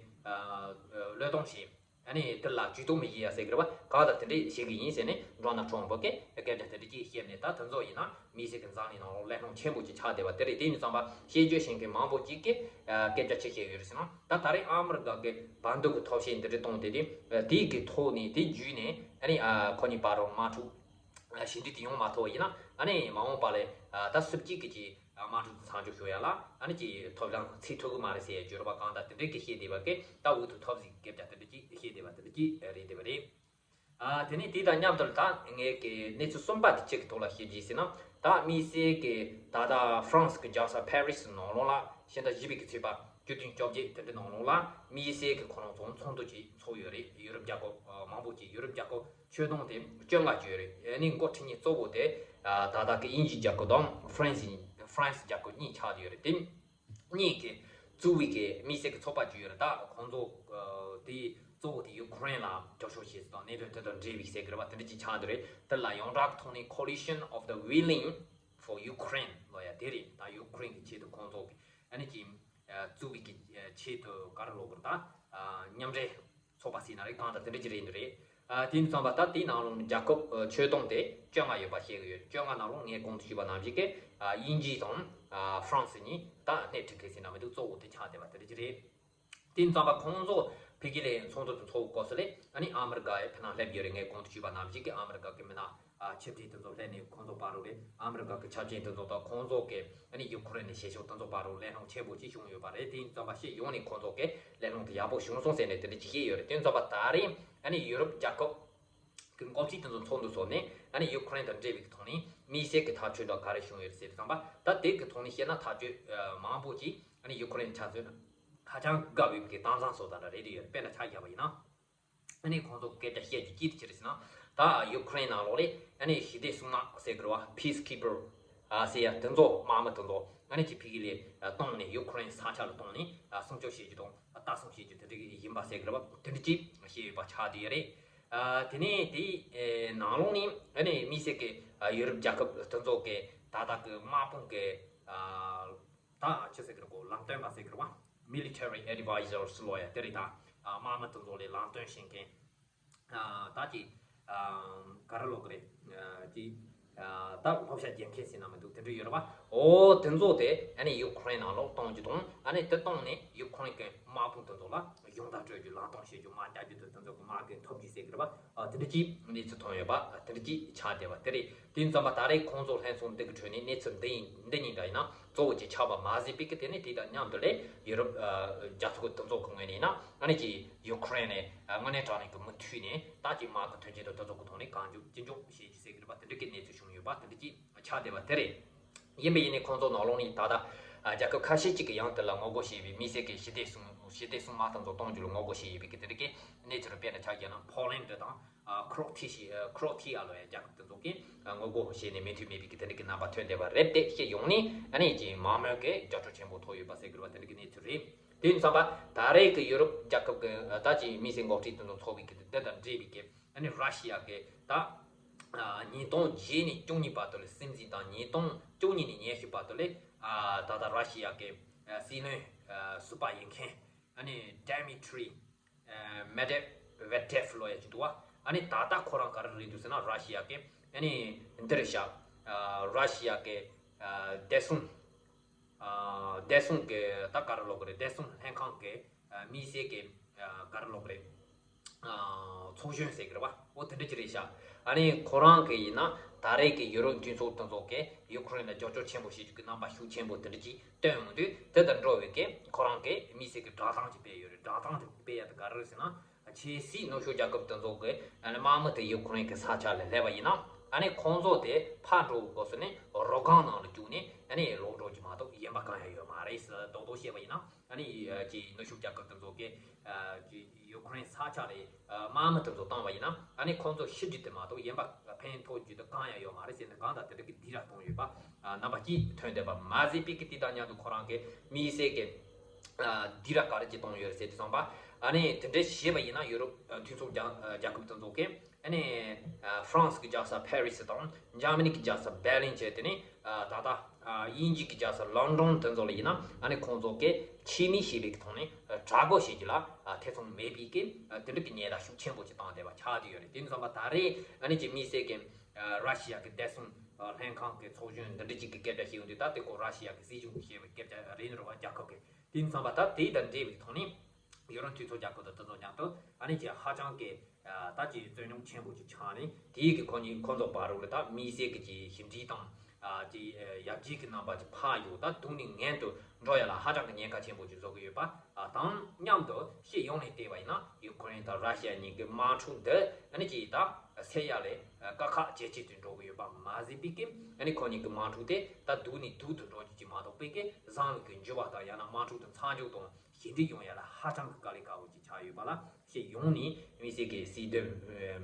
བློས་གཏོང་བྱས་ཨ་ནི་དེ་ལ་ཇུས་གཏོགས་མི་བྱེད་ཡ་ཟེར་གི་རེད་པ། གང་ལྟར་དེ་འདྲས་བྱེད་ཀྱི་ཡིན་ཟེར་ནས་ཌོ་ནལ་ཊམ་པ་གིས་སྐད་ཆ་དེ་འདྲས་ཅིག་བཤད་ནས་ད་དེ་ཚོ་ཡིན་ན་དམིགས་བསལ་གྱི་འཛམ་གླིང་ནང་ལོགས་གླེང་སློང་ཆེན་པོ་ཅིག་ཆགས་བསྡད་པ་དེ་རེད། དེ་ཡིན་ཙང་པ་ཤེས་རྒྱུ་ཤེས་མཁན་མང་པོ་ཅིག་གིས་སྐད་ཆ་ཅི་བཤད་ཡོད་རེད་ཟེར་ན་ད་ད་རེས་ཨ་མི་རི་ཀ་གི་བར་འདུམ་གྱི་ཐབས་ཤེས་འདི་འདྲས་བཏང་སྟེ་དེ་དེའི་གི་ཐོག་ནས་དེ་བརྒྱུད་ནས་ཨ་ནི་ཁོ་གཉིས་བར་རོགས་དམག་འཁྲུག་ཞི་འགྲིག་དེ་ཡོང་མ་ཐུབ་པ་ཡིན་ན་ཨ་ནི་མ་འོངས་པ་ལ་ད་སུབ་ཀྱིས་ཀྱི་ཅིག་དམག་འཁྲུག་མཚམས་འཇོག་ཞུ་ཡ་ལ་ཨ་ནི་ཅིག་ཐོབ་ཐང་ཚིག་ཐུབ་ཀྱི་མ་རེད་ཟེར་ཡ་བརྗོད་རོགས་པ་གང་ལྟར་དེ་འདྲའི་གི་བཤད་བསྡད་པ་གི་ད་འུ་ཐུག་ཐབས་ཟིག་སྐད་ཆ་དེ་འདྲ་ཅིག་བཤད་བསྡད་པ་དེ་འདྲ་ཅིག་རེད་བསྡད་པ་རེད། ཨ་དེ་ནས་དེ་དང་མཉམ་དུ་ད་ངས་ཀྱི་གནས་ཚུལ་གསུམ་པ་དེ་གཅིག་གི་ཐོག་ལ་བཤད་རྒྱུ་ཟེར་ན་ད་དམིགས་བསལ་གྱི་ད་ལྟ་ཧྥ་རན་སི་གི་རྒྱལ་ས་ཕ་རི་སི་ནང་ལོགས་ལ་ཕྱི་ཟླ་བཞི་པའི་གི་ཚེས་པ་བཅུ་བདུན་བཅོ་བརྒྱད་དེ་འདྲ་ནང་ལོགས་ལ་དམིགས་བསལ་གྱི་ཁོ་རང་ཚོ་ཚོགས་འདུ་ཅིག་ཚོགས་ཡོད་རེད། ཡུ་རོབ་རྒྱལ་ཁབ་མང་པོ་ཅིག་ཡུ་རོབ་རྒྱལ་ཁབ་ཆོས་དོན་དེ་བཅོ་ལྔ་ཅིག་ཡོད་རེད། ཨ་ནི་འགོ་ཁྲིད་མཁན་གཙོ་བོ་དེ་ད་ལྟ་གི་དབྱིན་ཇི་རྒྱལ་ཁབ་དང་ཧྥ་རན་སི་ཧྥ་རན་སི་རྒྱལ་ཁབ་གཉིས་ཆགས་ཡོད་རེད། དེ་གཉིས་ཀྱི་གཙོ་བོའི་གི་དམིགས་བསལ་གྱི་ཚོགས་པ་ཅིག་ཡོད་རེད། ད་ཁོང་ཚོ་དེའི་གཙོ་བོ་དེ་ཡུ་ཁུ་རེན་ལ་རྒྱབ་སྐྱོར་བྱེད་ས་དང་གནད་དོན་དེ་དང་འབྲེལ་བའི་ཟེར་གི་རེད་པ། དེ་འདྲ་ཅིག་ཆགས་འདུག་རེད། དེ་ལ་ཡོངས་གྲགས་ཀྱི་ཐོག་ནས་Coalition of the Willing for Ukraine ལབ་ཡ་དེ་རེད། ད་ཡུ་ཁུ་རེན་གྱི་ཆེད་དུ་ཁོང་ཚོ་གི་ཨ་ནི་ཅིག་གཙོ་བོའི་གི་ཆེད་དུ་ག་རེ་ལབ་དགོས་རེད། ད་མཉམ་འབྲེལ་ཚོགས་པ་ཟེར་ན་རེད། གང་ལྟར་དེ་འདྲ་ཅིག་རེད་འདུག་རེད། ཨ་དེ་ཡིན་ཙང་པ་ད་དེའི་ནང་ལོགས་ནས་རྒྱལ་ཁབ་ཨ་ཆོས་དོན་དེ་བཅོ་ལྔ་ཡོད་པ་བཤད་གི་ཡོད། བཅོ་ལྔ་ནང་ལོགས་ངས་གོང་དུ་ཞུས་པ་ནང་བཞིན་གི་ཨ་དབྱིན་ཇི་དང་ཨ་ཧྥ་རན་སི་གཉིས་ད་སྣེ་ཁྲིད་མཁན་ཟེར་ན་མི་འདུག་གཙོ་བོ་དེ་ཆགས་བསྡད་པ་དེ་འདྲ་ཅིག་རེད། དེ་ཡིན་ཙང་པ་ཁོང་ཚོ་ཕ་གི་ལ་ཚོགས་འདུ་དེ་ཚོགས་སྐབས་སུ་ལ་ཨ་ནི་ཨ་མི་རི་ཀ་ཡི་ཕི་ནང་སླེབས་ཡོད་རེད། ངས་གོང་དུ་ཞུས་པ་ནང་བཞིན་གི་ཨ་མི་རི་ཀ་གི་མི་སྣ་ཨ་ཆབ་སྲིད་དེ་ཚོ་སླེབས་ནས་ཁོང་ཚོ་བར་རོགས་ལས་ཨ་མི་རི་ཀ་གི་ཆ་རྐྱེན་དེ་ཚོ་དང་ཁོང་ཚོ་གི་ཨ་ནི་ཡུ་ཁུ་རེན་ནས་བྱེད་ཕྱོགས་དེ་ཚོ་བར་རོགས་གླེང་སློང་ཆེན་པོ་ཅིག་བྱུང་ཡོད་པ་རེད། དེ་ཡིན་ཙང་པ་ཕྱི་ཡོངས་ནས་ཁོང་ཚོ་གི་གླེང་སློང་དེ་ཡག་པོ་བྱུང་སོང་ཟེར་ནས་དེ་འདྲ་ཅིག་བཤད་ཡོད་རེད། དེ་ཡིན་ཙང་པ་ད་རེས་ཨ་ནི་ཡུ་རོབ་རྒྱལ་ཁབ་གི་འགོ་ཁྲིད་དེ་ཚོ་ཚོགས་འདུ་ཚོགས་ནས་ཨ་ནི་ཡུ་ཁུ་རེན་དང་འབྲེལ་བའི་ཐོག་ནས་དམིགས་བསལ་གྱི་ཐག་གཅོད་དང་ག་རེ་བྱུང་ཡོད་རེད་ཟེར་དུས་ཙམ་པ་ད་དེ་གི་ཐོག་ནས་བཤད་ན་ཐག་གཅོད་མང་པོ་ཅིག་ཨ་ནི་ཡུ་ཁུ་རེན་ཆ་ཚོད་ཧ་ཅང་དགའ་འོས་པའི་གི་གཏམ་བཟང་བཟོ་ལྟ་འདྲ་རེད་དེ་ཡོད་རེད། དཔེར་ན་ཆ་བཞག་པ་ཡིན་ན། ཨ་ནི་ཁོང་ཚོ་སྐད་ཆ་བཤད་རྒྱུ་ཅི་ཡིན་ཟེར་ན། ད་ཡུ་ཀེ་རེན་ནང་ལོགས་ལ་ཨ་ནི་ཞི་བདེ་སྲུང་དམག་ཟེར་གི་རེད་བ། Peacekeeper ཟེར་ཡ་དེ་ཚོ་དམག་མི་དེ་ཚོ་ཨ་ནི་ཅིག་ཕ་གི་ལ་བཏང་ནས་ཡུ་ཀེ་རེན་ས་ཆ་ལ་བཏང་ནས་སྲུང་སྐྱོབ་བྱེད་རྒྱུ་དང་ལྟ་སྲུང་བྱེད་རྒྱུ་དེ་འདྲ་ཡིན་པ་ཟེར་གི་རེད་བ། དེ་འདྲ་ཅིག་བཤད་ཡོད་པ་ཆགས་བསྡད་ཡོད་རེད། དེ་ནས་དེའི་ནང་ལོགས་ནས་ཨ་ནི་དམིགས་བསལ་གྱི་ཡུ་རོབ་རྒྱལ་ཁབ་དེ་ཚོ་གི་ད་ལྟ་གི་དམག་དཔུང་གི་ད་ཅི་ཟེར་གི་རེད་གོ། ལམ་སྟོན་པ་ཟེར་གི་རེད་བ། Military Advisors ལོ་ཡ་དེ་རེད། ད་དམག་མི་དེ་ཚོ་ལ་ལམ་སྟོན་བྱེད་མཁན། ད་ཅི་ག་རེ་ལབ་གི་རེད། ཅི་ད་བསླབ་བྱ་རྒྱག་མཁན་ཟེར་ན་མི་འདུག་དེ་འདྲ་ཡོད་རེད་བ། འོ་དེ་ཚོ་དེ་ཨ་ནི་ཡུ་ཀེ་རེན་ནང་ལོགས་གཏོང་རྒྱུ་དང་། ཨ་ནི་དེ་བཏང་ནས་ཡུ་ཀེ་རེན་གྱི་དམག་དཔུང་དེ་ཚོ་ལ་གཞུང་དང་སྤྲོད་རྒྱུ། ལམ་སྟོན་བྱེད་རྒྱུ། དམག་རྒྱག་རྒྱུ་དེ་དེ་ཚོ་གི་དམག་གི་འཐབ་རྒྱུ་ཟེར་གི་རེད་བ། དེ་འདྲ་ཅིག་གནས་ཚུལ་ཐོན་ཡོད་པ་དེ་འདྲ་ཅིག་ཆགས་བསྡད་པ་དེ་རེད། དེ་ཙམ་པ་ད་རེས་ཁོང་ཚོ་ལྷན་ཚོགས་འདི་གི་ཁྲོད་ནས་གནས་ཚུལ་འདི་ཡིན་འདི་གཉིས་འདྲ་ཡིན་ན་གཙོ་བོ་ཅིག་ཆགས་པ་མ་ཟད་པའི་གི། དེ་ནས་དེ་དང་མཉམ་དུ་ལས་ཡུ་རོབ་རྒྱལ་ཚོགས་དེ་ཚོ་གི་ངོས་ནས་ཡིན་ན་ཨ་ནི་ཅིག་ཡུ་ཀེ་རེན་ནས་དངོས་གནས་དྲང་གནས་ཀྱི་མུ་མཐུད་ནས་ད་ཅིག་དམག་གི་མཐུན་རྐྱེན་དང་དེ་ཚོ་གི་ཐོག་ནས་གང་མགྱོགས་ཅི་མགྱོགས་བྱེད་རྒྱུ་ཟེར་གི་རེད་པ། དེ་འདྲ་གི་གནས་ཚུལ་བྱུང་ཡོད་པ་དེ་འདྲ་ཅིག་ཆགས་བསྡད་པ་དེ་རེད། ཡིན་པ་ཡིན་ནའི་ཁོང་ཚོ་ནང་ལོགས་ནས་ད་ལྟ་རྒྱལ་ཁབ་ཁ་ཤས་ཅིག་གི་ཡང་དེ་ལ་ངོ་རྒོལ་བྱས་པའི། དམིགས་བསལ་གྱི་ཞི་བདེ་སྲུང་ཞི་བདེ་སྲུང་དམག་དེ་ཚོ་གཏོང་རྒྱུ་ལ་ངོ་རྒོལ་བྱས་ཡོད་པའི་གི་དེ་འདྲ་གི་གནས་ཚུལ་དཔེར་ན་ཆ་བཞག་ན་ཕོ་ལན་ཌི་དང་ཁྲོ་ཨེ་ཤི་ཡ་ཁྲོ་ཨེ་ཤི་ཡ་ལོ་ཡ་རྒྱལ་ཁབ་དེ་ཚོ་གིས་ངོ་རྒོལ་བྱས་ནས་མོས་མཐུན་མེད་པའི་གི་དེ་འདྲ་གི་རྣམ་པ་ཐོན་བསྡད་པ་རེད་དེ། སྤྱི་ཡོངས་ནས་ཨ་ནི་ཅིག་མང་མོས་ཀྱི་རྒྱབ་སྐྱོར་ཆེན་པོ་ཐོབ་ཡོད་པ་ཟེར་དགོས་པ་དེ་འདྲ་གི་གནས་ཚུལ་རེད། དེ་ཡིན་ཙང་པ་ད་རེས་ཀྱི་ཡུ་རོབ་རྒྱལ་ཁབ་ཀྱི་ད་ཅིག་དམིགས་བསལ་འགོ་ཁྲིད་དེ་ཚོ་ཚོགས་པའི་གི་འདི་དང་འབྲེལ་བའི་གི་ཨ་ནི་ར་ཤི་ཡ་གི་ད་ཉིས་སྟོང་བརྒྱད་ནས་བཅུ་གཉིས་བར་དུ་ལ་སྲིད་འཛིན་དང་ཉིས་སྟོང་བཅུ་གཉིས་ནས་ཉི་ཤུ་བར་དུ་ལ་ད་ལྟ་ར་ཤི་ཡ་གི་སྲིད་བློན་ཟུར་པ་ཡིན་མཁན་ཨ་ནི་Dmitry Medvedev ལོ་ཡ་ཅིག་འདུག་བ། ཨ་ནི་ད་ལྟ་ཁོ་རང་ག་རེ་རེད་འདུག་ཟེར་ན་ར་ཤི་ཡ་གི་ཨ་ནི་འདི་རེད་ཤག་ར་ཤི་ཡ་གི་བདེ་སྲུང་བདེ་སྲུང་གི་ད་ག་རེ་ལབ་གི་རེད། བདེ་སྲུང་ལྷན་ཁང་གི་དམིགས་བསལ་གི་ག་རེ་ལབ་གི་རེད། ཚོགས་གཞོན་ཟེར་གི་རེད་བ། འོ་དེ་འདྲ་ཅིག་རེད་ཤག་ཨ་ནི་ཁོ་རང་གི་ཡིན་ན་ད་རེས་ཀྱི་ཡུ་རོབ་མཐུན་ཚོགས་དེ་ཚོ་གིས་ཡུ་ཀེ་རེན་ལ་རྒྱབ་སྐྱོར་ཆེན་པོ་བྱེད་རྒྱུ་གི་རྣམ་པ་ཤུགས་ཆེན་པོ་དེ་འདྲ་ཅིག་སྟོན་འོང་དུས། དེ་དང་འགྲོགས་པའི་གི་ཁོ་རང་གིས་དམིགས་བསལ་གི་བསྒྲགས་གཏམ་ཅིག་སྤེལ་ཡོད་རེད། བསྒྲགས་གཏམ་དེ་སྤེལ་ཡ་དེ་ག་རེ་རེད་ཟེར་ན། ཆེས་སྲིད་ནུབ་ཕྱོགས་རྒྱལ་ཁབ་དེ་ཚོ་གི་ཨ་ནི་དམག་མི་དེ་ཡུ་ཀེ་རེན་གི་ས་ཆ་ལ་སླེབས་པ་ཡིན་ན། ཨ་ནི་ཁོང་ཚོ་དེ་ཕར་འགྲོ་གི་སྐབས་སུ་ནི་རོ་སྒམ་ནང་ལ་བཅུག་ནས་ཨ་ནི་ལོག་འགྲོ་རྒྱུ་མ་གཏོགས་གཞན་པ་གང་ཡང་ཡོད་མ་རེད་ཟེར། རྡོག་རྡོག་བཤད་པ་ཡིན་ན་ཨ་ནི་ཅིག་ནུབ་ཕྱོགས་རྒྱལ་ཁབ་དེ་ཚོ་གི་ཅིག་ཡུ་ཀེ་རེན་ས་ཆ་ལ་དམག་མི་དེ་ཚོ་བཏང་བ་ཡིན་ན་ཨ་ནི་ཁོང་ཚོ་ཤི་རྒྱུ་དེ་མ་གཏོགས་གཞན་པ་ཕན་ཐོགས་རྒྱུ་དེ་གང་ཡང་ཡོད་མ་རེད་ཟེར་ནས་གང་ལྟར་དེ་འདྲ་གི་སྡིགས་ར་གཏོང་ཡོད་པ་རྣམ་པ་གཅིག་ཐོན་བསྡད་པ་མ་ཟད་པའི་གི་དེ་དང་མཉམ་དུ་ཁོ་རང་གི་དམིགས་བསལ་གི་སྡིགས་ར་ག་རེ་ཅིག་གཏོང་ཡོད་རེད་ཟེར་དུས་ཙམ་པ། ཨ་ནི་དེ་འདྲ་བྱས་པ་ཡིན་ན་ཡུ་རོབ་མཐུན་ཚོགས་རྒྱལ་རྒྱལ་ཁབ་དེ་ཚོ་གིས་ཨ་ནི་ཧྥ་རན་སི་གི་རྒྱལ་ས་ཕ་རི་སི་དང་འཇར་མ་ནི་གི་རྒྱལ་ས་བྷེར་ལིན་བྱས། དེ་ནས་ད་ལྟ་དབྱིན་ཇི་གི་རྒྱལ་ས་ལོན་ཌོན་དེ་ཚོ་ལ་ཡིན་ན་ཨ་ནི་ཁོང་ཚོ་གིས་ཆེད་དམིགས་བྱས་པའི་གི་ཐོག་ནས་དྲག་རྒོལ་བྱེད་རྒྱུ་ལ་ཐེ་ཚོམ་མེད་པའི་གི་དེ་འདྲ་གི་ཉེན་བརྡ་ཤུགས་ཆེན་པོ་ཅིག་བཏང་བསྡད་པ་ཆགས་བསྡད་ཡོད་རེད། དེ་ཡིན་ཙམ་པ་ད་རེས་ཨ་ནི་ཅིག་དམིགས་བསལ་གི་ར་ཤི་ཡ་གི་བདེ་སྲུང་ལྷན་ཁང་གི་ཚོགས་གཞོན་འདི་འདྲ་ཅིག་གི་སྐད་ཆ་བཤད་ཡོང་དུས། ད་དེ་ཁོ་ར་ཤི་ཡ་གི་སྲིད་གཞུང་གི་བཤད་པའི་སྐད་ཆ་རེད་ནི་རེད་བ། རྒྱལ་ཁབ་ཀྱི། དེ་ཡིན་ཙམ་པ་ད་དེ་དང་འབྲེལ་བའི་ཐོག་ནས་ཡུ་རོབ་མཐུན་ཚོགས་རྒྱལ་ཁབ་དང་དེ་ཚོ་མཉམ་དུ་ཨ་ནི་ཅིག་ཧ་ཅང་གི་ད་ཅིག་རྩོད་རྙོག་ཆེན་པོ་ཅིག་ཆགས་ནས། དེའི་གི་ཁོ་གཉིས་ཁོ་ཚོ་བར་རུ་ལ་ད་དམིགས་བསལ་གི་ཅིག་ཞི་འགྲིག་དང་ཅིག་ཡར་རྒྱས་ཀྱི་རྣམ་པ་ཅིག་ཕར་ཡོད། ད་སྡུག་ནས་ངན་དུ་འགྲོ་ཡ་ལ་ཧ་ཅང་གི་ཉེན་ཁ་ཆེན་པོ་ཅིག་བཟོ་གི་ཡོད་པ་དང་མཉམ་དུ་སྤྱི་ཡོངས་ནས་བལྟས་པ་ཡིན་ན་ཡུ་ཀེ་རེན་དང་ར་ཤི་ཡ་གཉིས་ཀྱི་དམག་འཁྲུག་འདི་ཨ་ནི་ཅིག་ད་སེལ་ཡ་ལས་དཀའ་ཁག་ཇེ་ཆེ་དུ་འགྲོ་གི་ཡོད་པ་མ་ཟད་པའི་གི་ཨ་ནི་ཁོ་གཉིས་ཀྱི་དམག་འཁྲུག་དེ་ད་སྡུག་ནས་སྡུག་ཏུ་འགྲོ་རྒྱུ་ཅིག་མ་གཏོགས་པའི་གི་བཟང་བའི་གི་འགྱུར་བ་དང་ཡང་ན་དམག་འཁྲུག་དེ་མཚམས་འཇོག་དང་ཞི་འགྲིག་ཡོང་ཡ་ལ་ཧ་ཅང་གི་དཀའ་ལས་ཁག་པོ་ཅིག་ཆགས་ཡོད་པ་ལ་སྤྱི་ཡོངས་ནས་དམིགས་བསལ་གྱི་སྲིད་དོན་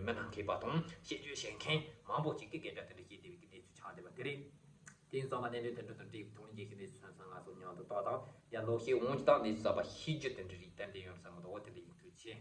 མི་སྣ་མཁས་པ་དང་བཤད་རྒྱུ་བཤད་མཁན་མང་པོ་ཅིག་གིས་སྐད་ཆ་དེ་འདྲ་བཤད་བསྡད་པའི་གི་གནས་ཚུལ་ཆགས་བསྡད་པ་དེ་རེད། དེ་ཡིན་ཙང་མ་གནད་དོན་དེ་འདྲ་དང་འབྲེལ་བའི་ཐོག་ནས་རྒྱལ་སྤྱིའི་གནས་ཚུལ་ཚང་ང་ཚོ་མཉམ་དུ་ཏག་ཏག་ཡར་ལོག་ཤེས་འོང་ཅི་ཏག་གནས་ཚུལ་གསར་པ་ཤེས་རྒྱུ་དེ་འདྲ་རིགས་ཏན་ཏན་ཡོང་བསམ་གི་འདུག་འོ་དེ་འདྲ་ཡིན། ཐུགས་རྗེ་ཆེ།